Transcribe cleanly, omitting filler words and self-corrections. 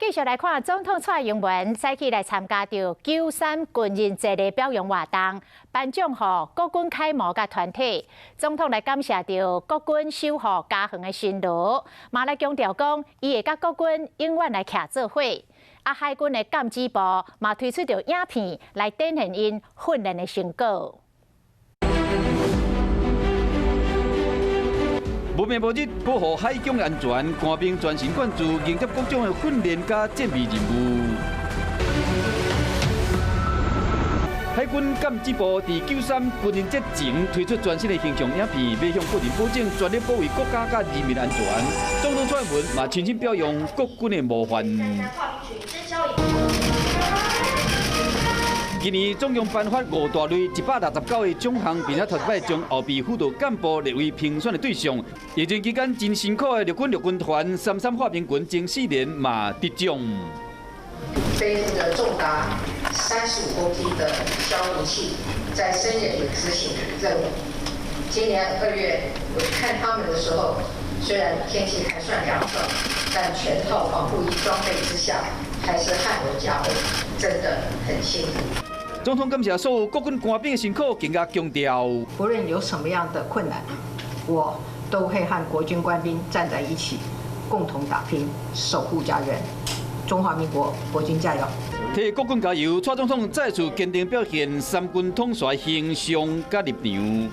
繼續來看總統蔡英文早起來參加著93軍人節的表揚活動，頒獎予國軍楷模佮團體。總統來感謝著國軍守護家園的辛勞，嘛來強調講，伊會佮國軍永遠來徛做伙。啊，海軍的鑑指部嘛推出著影片來展現𪜶訓練的成果。無眠無日保護海疆安全，官兵全神貫注迎接各種的訓練佮戰備任務。海軍鑑指部佇93軍人節前推出全新的形象影片，欲向國人保證全力保衛國家佮人民安全。總統蔡英文嘛親身表揚國軍的模範。今年總共頒發五大類169個獎項，並且頭一擺將後備輔導幹部列為評選的對象。疫情期間真辛苦的陸軍陸軍團三三化兵群偵四連嘛得獎。背負著重達35公斤的消毒器，在深夜裡執行任務。今年2月我去看他們的時候，雖然天氣還算涼爽，但全套防護衣裝備之下，還是汗流浹背，真的很辛苦。總統感謝所有國軍官兵的辛苦，更加強調，不論有什麼樣的困難，我都會和國軍官兵站在一起，共同打拼，守護家園。中華民國國軍加油！替國軍加油！蔡總統再次堅定表現三軍統帥形象佮立場。